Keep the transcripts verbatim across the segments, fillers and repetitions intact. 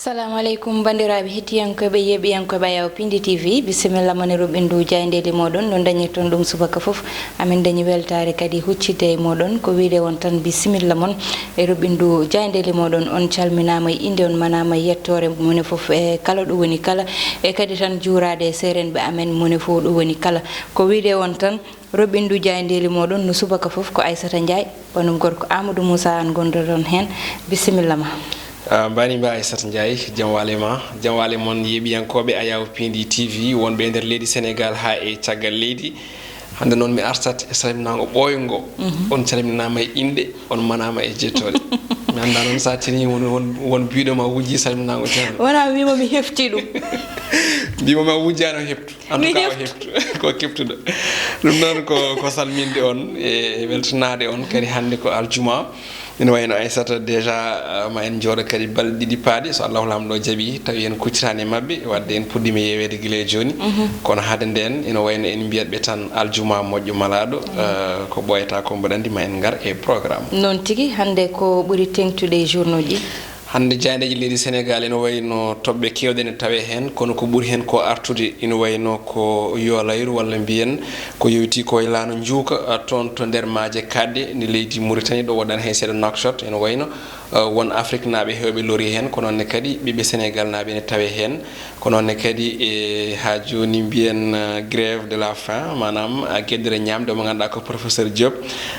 Assalamu aleykum, banndiraaɓe hettiyankooɓe, yeeɓiyankooɓe Ayaw Pindi T V. Bisimilla mon e ruɓɓindu jaayndeeli mooɗon. No dañirton ɗum subaka fof, amin dañi weltaare kadi huccitde e mooɗon. Ko wiyde on tan, bisimilla mon e ruɓɓindu jaayndeeli mooɗon. On calminaama e innde, on manaama e yettoore, mone fof e kala ɗo woni kala, e kadi tan juuraade e seerenɓe amen, mone fof ɗo woni kala. Ko wiyde on tan, ruɓɓindu jaayndeeli mooɗon no subaka fof ko Aissata Ndiaye, banum gorko Amadou Moussa, aan ngondoɗon heen. Bisimilla ma. Ah, mbaɗi mba Aissata Ndiaye, jam waale ma, jam waale mon yeeɓiyankooɓe Ayaw Pindi T V, wonɓe e nder leydi Sénégal haa e caggal leydi. Hannde noon mi artat e salminaango ɓooyngo. Mhm. On calminaama e innde, on manaama e jettooɗe. Mi anndaa noon so a tinii won, won, won biyɗo ma wujji salminaango tan. Wonaa wiima mi hefti ɗum. Mbiimo mi a wujjaano heftu. En tout cas, o heftu. Ko keptuɗo. Ɗum noon ko, ko salminde on e weltanaade on kadi hannde ko aljuma. Ina wayno Aissata déjà, uh, ma en njooɗo kadi balɗe ɗiɗi paaɗe. So Allahu Laamɗo jaɓi, tawi en kuccitaani e maɓɓe, wadde en puɗɗiima yeeweede gila e jooni. Mhm. Kono hade ndeen, ina wayno en mbiyat ɓe tan aljuma moƴƴo malaaɗo, uh, ko ɓooyata ko mboɗo anndi ma en ngar e programme. Noon tigi, hannde ko ɓuri teeŋtude e journaux ji? Hannde jaayndeeji leydi Sénégal ina wayno toɓɓe keewɗe ene tawee heen, kono ko ɓuri heen ko artude ina wayno ko Yolayru walla mbiyen ko yowiti ko e laana njuuka, ah, toon to nder maaje kaaɗɗe ndi leydi Mauritanie, ɗo woɗɗaani hay seeɗa Nouakchott. Ina wayno, ah, won Afriknaaɓe heewɓe loori heen, ko noon ne kadi ɓiɓɓe Sénégalnaaɓe ene tawee heen. Ko noon ne kadi e haa jooni mbiyen, ah, grève de la faim, maanaam, ah, geddere ñaamde mo ngannduɗaa ko professeur Diop,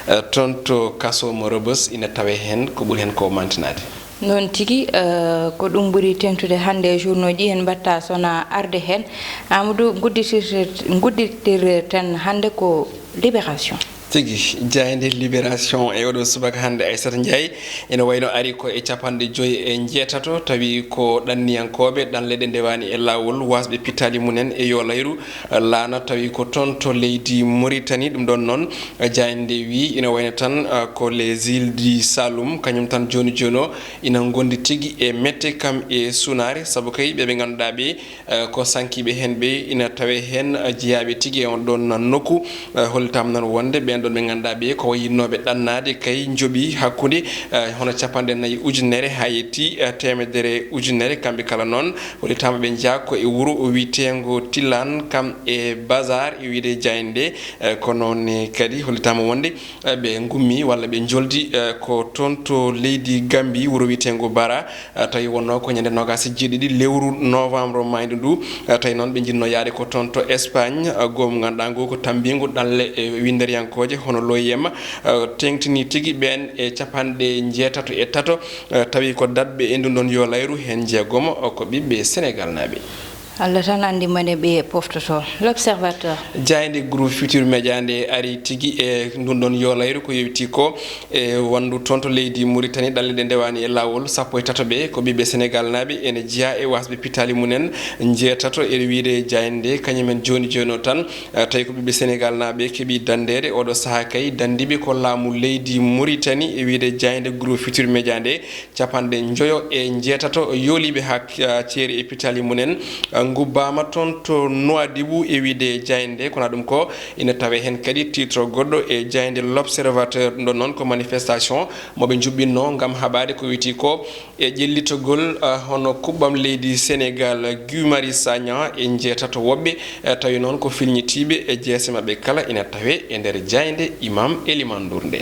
ah, toon to kaso mo Rebeuss ina tawee heen, ko ɓuri heen ko mantinaade. Noon tigi, eh, ko ɗum ɓuri teeŋtude hannde e journaux ji, en mbaɗta sona arde heen. Amadou, ngudditirte-, ngudditirten hannde ko Libération. Tigi, jaaynde Libération e oɗo subaka hannde, Aissata Ndiaye, ene wayno ari ko e capanɗe joyi e njeetato, tawi ko ɗanniyankooɓe ɗanle ɗe ndewaani e laawol, waasɓe pittaali mumen e Yolayru, eh, laana, tawi ko toon to leydi Mauritanie. Ɗum ɗoon noon, eh, jaaynde wi ina wayno tan, eh, ko les îles du Saloum, kañum tan jooni jooni o ina ngondi tigi e mette kam e sunaare, sabu kay ɓe ɓe ngannduɗaa ɓe, eh, ko sankiiɓe heen ɓe ina tawee heen, eh, jeyaaɓe tigi e on ɗoon nokku. Eh, hollitaama noon wonde ɓeen ɗoon ɓe ngannduɗaa ɓe ko wayi yinnooɓe ɗannaade kay njoɓi hakkunde, eh, hono capanɗe nayi ujunere haa yetti, eh, teemedere ujunere. Kamɓe kala noon hollitaama ɓe njeyaa ko e wuro wiyeteengo Tilaan kam e Bazar e wiyde jaaynde nde, eh, ko noon ne kadi hollitaama wonde eh, ɓe ngummi walla ɓe njoldi, eh, ko toon to leydi Gambie, wuro wiyeteengo Bara, eh, tawi wonnoo ko ñande noogaas e jeeɗiɗi lewru novembre maayɗo ndu, eh, tawi noon ɓe njiɗno yahde ko toon to Espagne, eh, goomu ngannduɗaa ngu ko tammbingu ɗanle, eh, winnderiyankooje hono l'O I M, eh, teeŋtini tigi ɓeen e capanɗe njeetato e tato, eh, tawi ko daɗɓe e ndun ɗoon Yolayru heen jeegomo, eh, ko ɓiɓɓe Sénégalnaaɓe. Allah tan anndi mone ɓe poftoto. L'Observateur. Jaaynde Groupe Futurs Médias nde ari tigi e ndun ɗoon Yolayru ko yowiti ko e wonndu toon to leydi Mauritanie, ɗanle ɗe ndewaani e laawol, sappo e tato ɓe ko ɓiɓɓe Sénégalnaaɓe, ene jeyaa e waasɓe pittaali mumen njeetato. Ene wiyde jaaynde nde, kañum en jooni jooni o tan, eh, tawi ko ɓiɓɓe Sénégalnaaɓe keɓi danndeede. Oɗo sahaa kay danndiiɓe ko laamu leydi Mauritanie, e wiyde jaaynde Groupe Futurs Médias nde. Capanɗe njoyo e njeetato yooliiɓe haa, ah, ceeri e pittaali mumen, ah, ngubbaama toon to Nouadhibou e wiyde jaaynde nde. Kono ɗum ko ina tawee heen kadi titre goɗɗo e jaaynde L'Observateur. Ɗum ɗoon noon ko manifestation mo ɓe njuɓɓinnoo ngam haɓaade ko wiyetee ko e ƴellitagol, ah, hono kuɓɓam leydi Sénégal Guy Marius Sagna e njeetato woɓɓe, eh, tawi noon ko filñitiiɓe e jeese maɓɓe kala ina tawee e nder jaaynde Imam Elimane Ndour nde.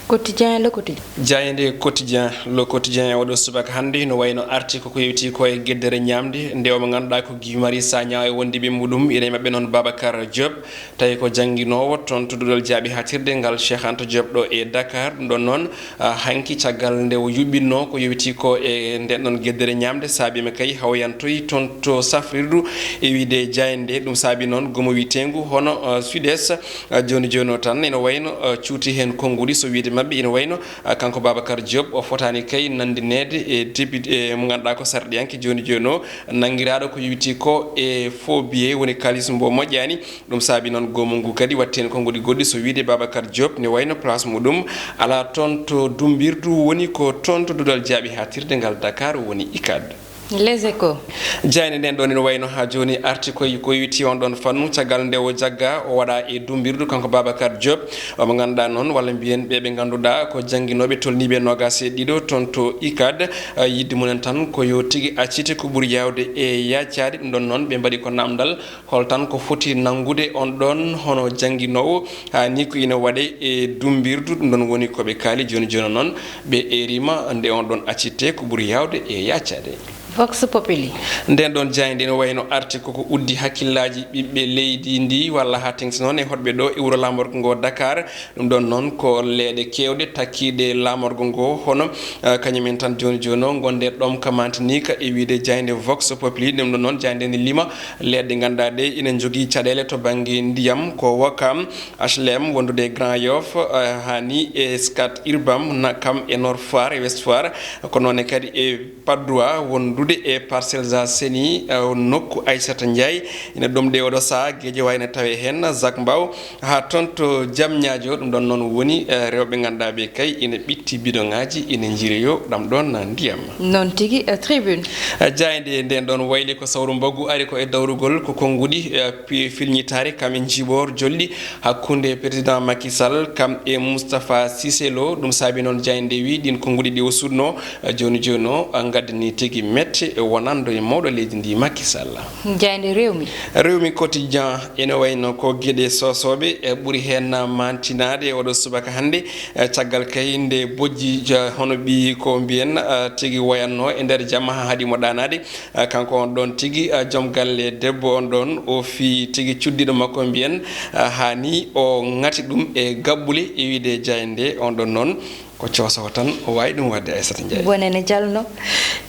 Quotidien, Le Quotidien. Jaaynde Quotidien, Le Quotidien e oɗo subaka hannde no wayno arti ko ko yewti ko e geddere ñaamde, nde o mo ngannduɗaa ko Guy Marius Sagna e wondiiɓe muɗum, ina e maɓɓe noon Babacar Diop, tawi ko jannginoowo toon to duɗal jaaɓi haaɗtirde ngal Cheikh Anta Diop ɗo e Dakar. Ɗum ɗoon noon, ah, hanki caggal nde o yuɓɓinnoo ko yewti ko e nden ɗon geddere ñaamde, saabiima kay hawoyantoyi toon to safrirdu e wiyde jaaynde nde. Ɗum saabi noon goomu wiyeteengu hono, ah, Sud-Est, ah, jooni jooni o tan ina wayno, ah, cuuti heen konnguɗi, so wiyde maɓɓe ina wayno, ah, kanko Babacar Diop o fotaani kay nanndineede e député, e mo ngannduɗaa ko sarɗiyanke jooni jooni o, nanngiraaɗo ko yewti ko e faux billet, woni kaalis mbo moƴƴaani. Ɗum saabi noon goomu ngu kadi watti heen konnguɗi goɗɗi, so wiyde Babacar Diop ne wayno place muɗum alaa toon to Dumbirdu, woni ko toon to duɗal jaaɓi haaɗtirde ngal Dakar woni icad. Les Échos. Jaaynde nden ɗon ene wayno haa jooni arti koye ko yowiti on ɗon fannu, caggal nde o jagga, o waɗa e dumbirdu, kanko Babacar Diop, mo ngannduɗaa noon, walla mbiyen ɓe ɓe ngannduɗaa ko jannginooɓe tolniiɓe noogaas e ɗiɗo toon to icad. Yiɗde mumen tan ko yo tigi accite ko ɓuri yaawde e yaacaade. Ɗum ɗon noon ɓe mbaɗi ko namdal, hol tan ko foti nanngude on ɗon hono jannginoowo, haa ni ko ina waɗe e dumbirdu. Ɗum ɗon woni ko ɓe kaali. Jooni jooni noon ɓe eerima nde on ɗon accitte ko ɓuri yaawde e yaacaade. Vox Populi. Nden ɗon jaaynde ene wayno arti koko uddi hakkillaaji ɓiɓɓe leydi ndi, walla haa tengti noon e hoɗɓe ɗo e wuro laamorgo ngo Dakar. Ɗum ɗon noon ko leeɗe keewɗe takkiiɗe laamorgo ngo, hono, eh, kañum en tan jooni jooni o ngonde ɗomka mantinika e wiyde jaaynde Vox Populi. Ɗum ɗon noon jaaynde ne lima leeɗe ngannduɗaa ɗe ina njogii caɗeele to bannge ndiyam, ko Ouakam, H L M, wondude e Grand Yoff, eh, haa ni e Scat Urbam, na kam e Nord Foire e Ouest Foire, ko noon ne kadi e Patte d'Oie wondude e Parcelles Assainies, eh, nokku Aissata Ndiaye. Ina ɗomɗi e oɗo sahaa, Guédiawaye ene tawee heen, Zac Mbao, haa toon to Diamniadio. Ɗum ɗon noon woni, eh, rewɓe ngannduɗaa ɓe kay ina ɓitti bidoŋaaji, ina njiroyo ɗam ɗon ndiyam. Noon tigi, eh, Tribune. Eh, jaaynde nden ɗon wayli ko sawru mbaggu ari ko e dawrugol ko konnguɗi, eh, pi-, filñitaare kam e njiiɓoor jolli hakkunde président Macky Sall kam e Moustapha Cissé Lo. Ɗum saabi noon jaaynde wi ɗin konnguɗi ɗi o suuɗno, eh, jooni jooni o, eh, ngaddani tigi mette, eh, wonando e mawɗo leydi ndi Macky Sall. Jaaynde Rewmi. Rewmi Quotidien ene wayno ko geɗe sosooɓe, eh, ɓuri heen mantinaade e oɗo subaka hannde, eh, caggal kay nde bojji ja-, hono ɓi ko mbiyen, eh, tigi wayatno e nder jamma haa haɗi mo ɗaanaade. Ah, kanko on ɗon tigi, ah, joom galle debbo on ɗon, o fii tigi cuddiɗo makko mbiyen, ah, haa ni o ŋati ɗum e gaɓɓule e wiide jaaynde on ɗon noon. Ko coosowo tan o waawi ɗum waɗde, Aissata Ndiaye. Bone ne jalno.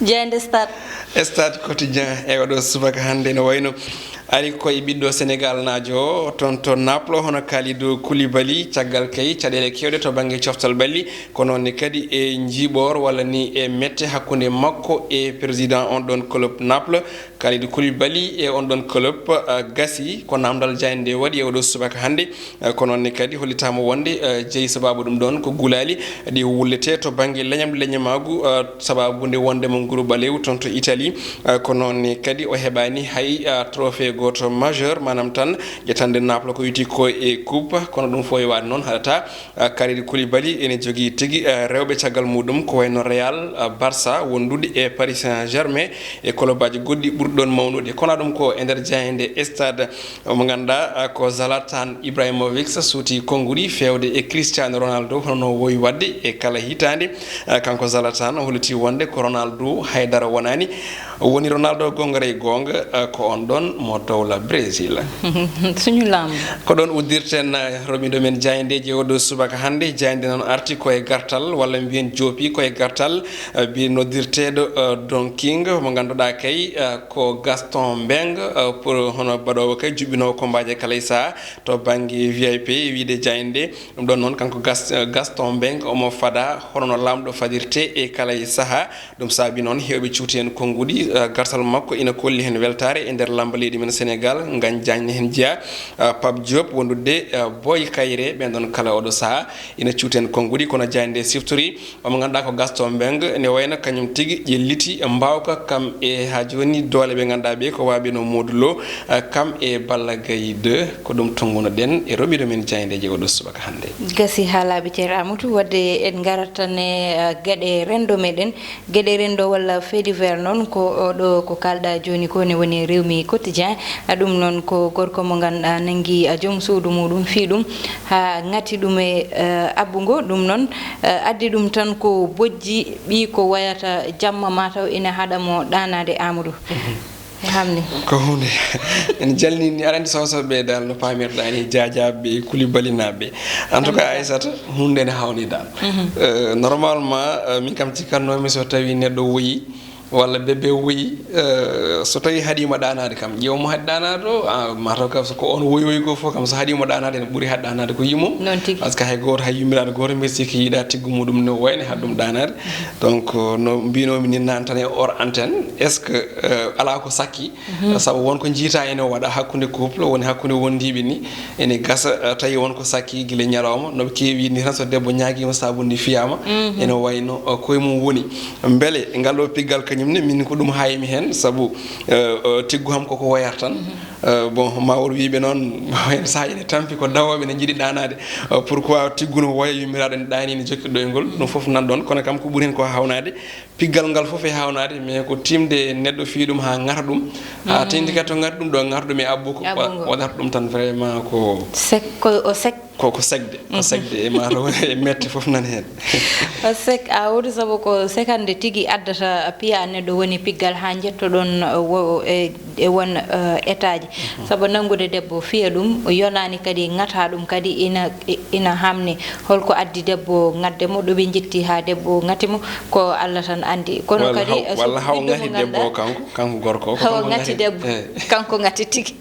Jaaynde Stade. Stade Quotidien e oɗo subaka hannde no wayno ari ko e ɓiɗɗo Senegal naajo toon to Naples, hono Kalidou Koulibaly, caggal kay caɗeele keewɗe to bannge coftal ɓalli. Ko noon ne kadi e njiiɓoor walla ni e mette hakkunde makko e président on ɗon club Naples, Kalidou Koulibaly, e on ɗon club, ah, gasi ko namdal jaaynde nde waɗi e oɗo subaka hannde. Ah, ko noon ne kadi hollitaama wonde, ah, jeyi sababu ɗum ɗon ko gulaali ɗi wullete to bannge leñam leñamaagu, ah, sababu nde wonde mo nguru ɓaleewu toon to Italie. Ah, ko noon ne kadi o heɓaani hay, ah, trophée gooto majeur, maanaam tan ƴettande Naples ko witi ko e coupe, kono ɗum fof e waɗde noon haɗata. Ah, Kalidou Koulibaly ene jogii tigi, ah, rewɓe caggal muɗum ko wayno Real, ah, Barça wondude e Paris Saint-Germain e kolobaji goɗɗi ɓurɗi ɗon mawnude. Kono ɗum ko e nder jaaynde Stade mo ngannduɗaa, ah, ko Zlatan Ibrahimovic suuti konnguɗi feewde e Cristiano Ronaldo hono no wowi waɗde e kala hitaande. Ah, kanko Zlatan o holliti wonde ko Ronaldo haydara wonaani. Woni Ronaldo goonga rey goonga, eh, ko on ɗon mo dowla Brésil. Suñu lamb. Ko ɗon uddirten, eh, romiɗo men jaayndeeji oɗo subaka hannde. Jaaynde noon arti ko e gartal, walla mbiyen joopi ko e gartal, eh, bi noddirteeɗo, eh, Don King, mo ngannduɗaa kay, eh, ko Gaston Mbengue, eh, pour hono baɗoowo kay juɓɓinoowo kombaaji e kala e sahaa to bannge V I P e wiyde jaaynde. Ɗum ɗon noon kanko Gas-, eh, Gaston Mbengue omo fada hono no laamɗo fadirte e kala e sahaa. Ɗum saabi noon heewɓe cuuti heen konnguɗi, eh, gartal makko ina kolli heen weltaare e nder lamba leydi men Senegal, ngañ jaañ ne heen jeyaa, eh, Pape Diop wondude, eh, Boy Kayre, ɓeen ɗoon kala oɗo sahaa ina cuuti heen konnguɗi, kono jaaynde siftori omo ngannduɗaa ko Gaston Mbengue, ne wayno kañum tigi ƴelliti mbaawka kam e haa jooni doole ɓe ngannduɗaa ɓe ko waaɓe no Modou Lo, eh, kam e Balla Gaye deux, ko ɗum tonngunoɗen e romiɗo men jaayndeeji oɗo subaka hannde. Gasi haalaaɓe Ceerno Amadou, wadde en ngarat tan e, eh, geɗe renndo meɗen. Geɗe renndo walla fait divers noon ko oɗo ko kaalɗaa jooni ko ne woni Rewmi Quotidien. A ɗum noon ko gorko mo ngannduɗaa nanngi a joom suudu muɗum fii ɗum haa ŋati ɗum e, eh, abbungo. Ɗum noon, eh, addi ɗum tan ko bojji ɓii ko wayata jamma mataw ina haɗa mo ɗaanaade Amadou. E hamni. Ko huunde. En jalnini, aɗa anndi sosoɓe dal no paamirɗaa ni, Jaajaɓe, Koulibaly naɓe. En tout cas, Aissata, huunde ne hawni dal. Eh, normalement, eh, min kam cikkatnoomi so tawi neɗɗo woyi, walla bébé woyi, eh, so tawi haɗiima ɗaanaade kam, ƴeewa mo haɗi ɗaanaade o, ah, mataw kam so ko on woyi woyi goo fof kam, so haɗiima ɗaanaade ene ɓuri haɗi ɗaanaade ko yumum. Noon tigi. Parce que hay gooto, hay yummiraaɗo gooto mbiɗa sikki yiɗa tiggu muɗum ne wayne haɗi ɗum ɗaanaade. Donc, no mbinoomi ni naan tan e hors antenne, est-ce que, eh, alaa ko sakki? Sabu won ko njiita ene waɗa hakkunde couple, woni hakkunde wondiiɓe ni, ene gasa, eh, tawi won ko sakki gila ñalawma, no ɓe keewi ni tan so debbo ñaagiima saabunnde fiyaama, ene wayno, eh, koye mum woni. Mbele ngal ɗo piggal Min ne, min ko ɗum haayimi heen, sabu, eh, eh, tiggu ham koko woyata tan. Eh, bon, ma wor wiiɓe noon, heen sahaa ene tampi ko dawooɓe ne njiɗi ɗaanaade. Eh, pourquoi tiggu no woya, yummiraaɗo ne ɗaani, ne jokki ɗoyngol? Ɗum fof nan ɗoon, kono kam ko ɓuri heen ko haawnaade. Piggal ngal fof e haawnaade, mais ko tiimde neɗɗo fii ɗum haa ŋata ɗum. Haa teeŋti kadi to ŋati ɗum, ɗo ŋata ɗum e abbuko. Abbugo. Wa-, waɗata ɗum tan vraiment ko sek, ko o sek. Ko, ko sekde, ko sekde e maa taw e mette fof nan heen. O sek, a wodi sabu ko sekande tigi addata piya neɗɗo woni piggal haa njettoɗon, uh, wo-, e, e won, uh, état ji. Sabu nanngude debbo fiya ɗum, yonaani kadi ŋata ɗum kadi ina, ina hamni. Holko addi debbo ŋatde mo, ɗo ɓe njetti haa debbo ŋati mo, ko Allah tan anndi. Kono walla kadi, haw-, eh, so walla haw ɓiɗɗo mo ŋati debbo ngannduɗaa, o kanko, kanko gorko o, ko haw kanko ŋati ŋati debbo, eh. Kanko ŋati tigi.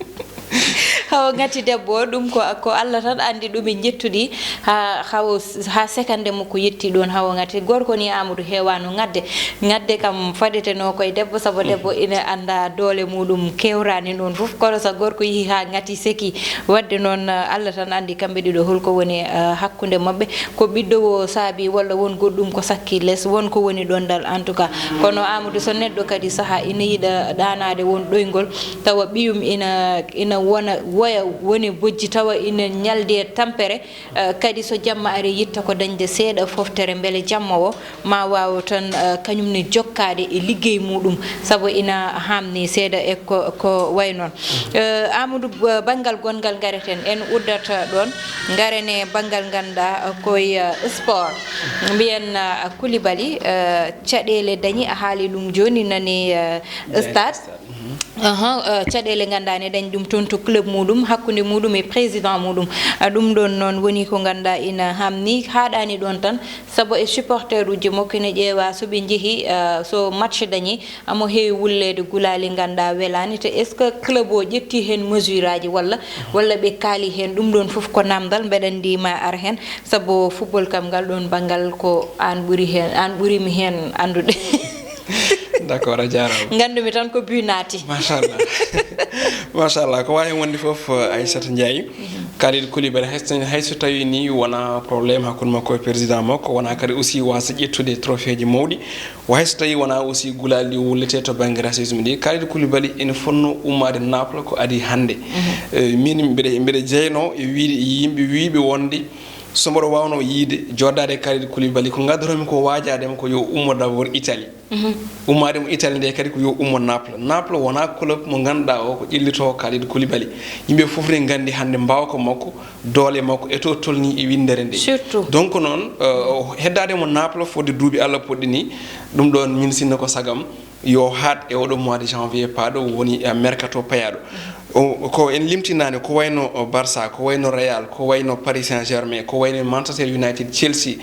Hawa ŋati debbo o, ɗum ko, ko Allah tan anndi ɗum e njettuɗi. Ha, hawa, ha sekande mo ko yetti ɗon hawa ŋati. Gorko ni Amadou heewano ŋatde. Ŋatde kam fadeteno koye debbo, sabu debbo ina annda doole muɗum kewrani ɗon fof. Kono so gorko yehi ha ŋati seki, wadde noon, eh, Allah tan anndi kamɓe ɗiɗo holko woni, eh, hakkunde maɓɓe. Ko ɓiɗɗo o saabi walla won goɗɗum ko sakki les, won ko woni ɗon dal en tout cas. Kono Amadou, so neɗɗo kadi saha ina yiɗa ɗaanaade won ɗoyngol, tawa ɓiyum ina, ina wona, woya woni bojji, tawa ina ñaldi e tampere, eh, kadi so jamma ari yitta ko dañde seeɗa foftere, mbele jamma o ma waaw tan, eh, kañum ne jokkaade e liggey muɗum, sabu ina haamni seeɗa e ko, ko way noon. Eh, Amadou, ba-, banngal gonngal ngareten, en uddata ɗoon, ngaren e banngal ngannduɗaa, eh, koye, eh, sport. Mbiyen, eh, Koulibaly, eh, caɗeele dañi, a haali ɗum jooni, nani, eh, stade. Aha, eh, caɗeele ngannduɗaa ne dañi ɗum toon to club muɗum, hakkunde muɗum e président muɗum. Ah, ɗum ɗoon noon woni ko ngannduɗaa ina haamni, haaɗaani ɗoon tan, sabu e supporter uji makko ina ƴeewa so ɓe njehi, eh, so match dañi, amo heewi wulleede gulaali ngannduɗaa welaani. Te est-ce que club o ƴetti heen mesure aji walla, walla ɓe kaali heen? Ɗum ɗoon fof ko naamndal, mbeɗa anndi ma ar heen, sabu football kam ngal ɗoon banngal ko aan ɓuri heen, aan ɓuri mi heen anndude. D'accord, a jaaraama. Nganndumi tan ko but naati. Machallah. Machallah, ko waawi wonde fof, eh, Aissata Ndiaye. Kalidou Koulibaly, hay so, hay so tawi ni wona problème hakkunde makko e président makko, wona kadi aussi wasa ƴettude trophée ji mawɗi, wa hay so tawi wona aussi gulaali ɗi wullete to banggue racisme ɗi. Kalidou Koulibaly ene fonno ummaade Naples ko adi hannde. Eh, min mbiɗa, mbiɗa jeyno e wiide yimɓe wiiɓe wonde so mboɗo wawno yiide joddade e Kalidou Koulibaly, ko ngaddotomi ko waajade mo ko yo ummo d'abord Italie. Ummaade mo Italie nde kadi ko yo ummo Naples. Naples wona club mo ngannduɗaa o ko ƴellitoo Kalidou Koulibaly. Yimɓe fof ne nganndi hannde mbaawka makko, doole makko, e to tolni e winndere nde. Surtout. Donc noon, eh, o heddaade mo Naples fodde duuɓi Allah poɗɗi ni, ɗum ɗoon min sinno ko sagam yo haaɗ e oɗo mois de janvier paaɗo woni, eh, mercato payaaɗo. O, ko en limtinaani, ko wayno, o, Barça, ko wayno Real, ko wayno Paris Saint-Germain, ko wayno Manchester United, Chelsea.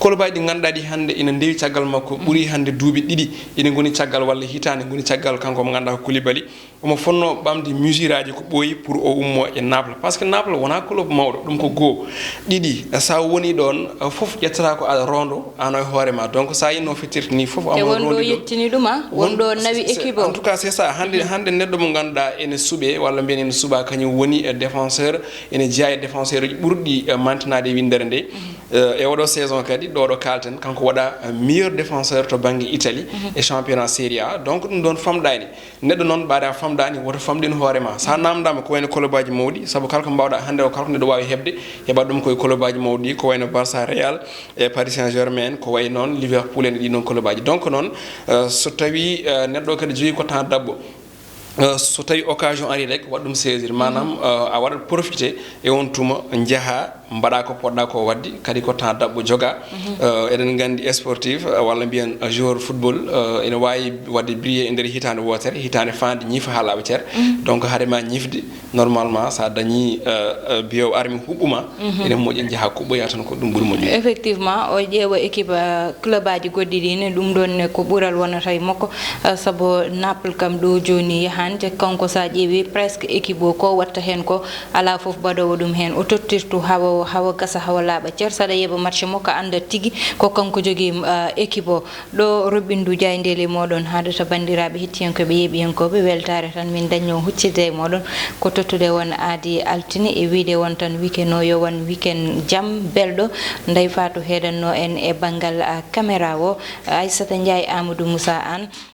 Club aji ɗi ngannduɗaa ɗi hannde ina ndewi caggal makko, ɓuri hannde duuɓi ɗiɗi, ina ngoni caggal walla hitaande ngoni caggal kanko mo ngannduɗaa ko Koulibaly. Omo fonno ɓamde mesure aji ko ɓooyi pour o ummo e Naples. Parce que Naples wona club mawɗo, ɗum ko goo. Ɗiɗi, sa woni ɗoon, fof ƴettata ko aɗa rondo, an e hoore ma. Donc sa yinno fittirta ni fof, te amoon won ɗo rondiɗo. Yettini ɗum, a? Won ɗo nawi équipe o. En tout cas, c'est ça. Hannde, hannde neɗɗo mo ngannduɗaa ene suɓe, walla mbiyen ene suɓa, kañum woni, eh, défenseur, ene jeyaa e défenseur uji ɓurɗi, eh, mantinaade e winndere nde. Eh, e oɗo saison kadi, ɗo ɗo kalten, kanko waɗa, eh, meilleur défenseur to banggue Italie e championnat Serie A. Donc ɗum ɗoon famɗani. Neɗɗo noon, ɓaade a famɗani, woto famɗin hoore ma. Sa namdama ko wayno club aji mawɗi, sabu kala ko mbawɗa hannde o, kala ko neɗɗo wawi heɓde, heɓat ɗum koye club aji mawɗi, ko wayno Barça, Real, e Paris Saint-Germain, ko way noon Liverpool en e ɗin ɗon club aji. Donc noon, eh, so tawi, eh, neɗɗo kadi jogui ko temps daɓɓo, eh, so tawi occasion ari rek, waɗ ɗum saisir. Maanaam, eh, a waɗat profité e on tuma, njaha, mbaɗa ko poɗɗa ko waɗde, kadi ko temps daɓɓo joga. Eh, eɗen nganndi sportif, eh, walla mbiyen, eh, joueur football, eh, ene waawi waɗde briller e nder hitaande wootere, hitaande faande ñifa haa laaɓa cer. Donc hade ma ñifde, normalement, so a dañii, eh, eh, mbiyo armi huɓɓuma, ene moƴƴi njaha kuɓɓoya tan, ko ɗum ɓuri moƴƴude. Effectivement, o ƴeewa équipe, eh, club aji goɗɗi ɗi ne, ɗum ɗon ne ko ɓural wonata e makko, eh, sabu Naples kam ɗo jooni yahaani, te kanko so a ƴeewi presque équipe o ko watta heen ko, alaa fof baɗoowo ɗum heen. O tottirtu hawa, hawa gasa, hawa laaɓa cer, saɗa yeɓa match makko, annda tigi ko kanko jogii, eh, équipe o. Ɗo roɓɓindu jaayndeeli mooɗon haadata, banndiraaɓe hettiyankooɓe, yeeɓiyankooɓe, weltaare tan min dañnoo huccitde e mooɗon. Ko tottude won aadi altine e wiyde won tan weekend o yo won weekend jam, belɗo. Ndeye Fatou heedannoo en e banngal, ah, caméra o, Aissata Ndiaye, Amadou Moussa Anne.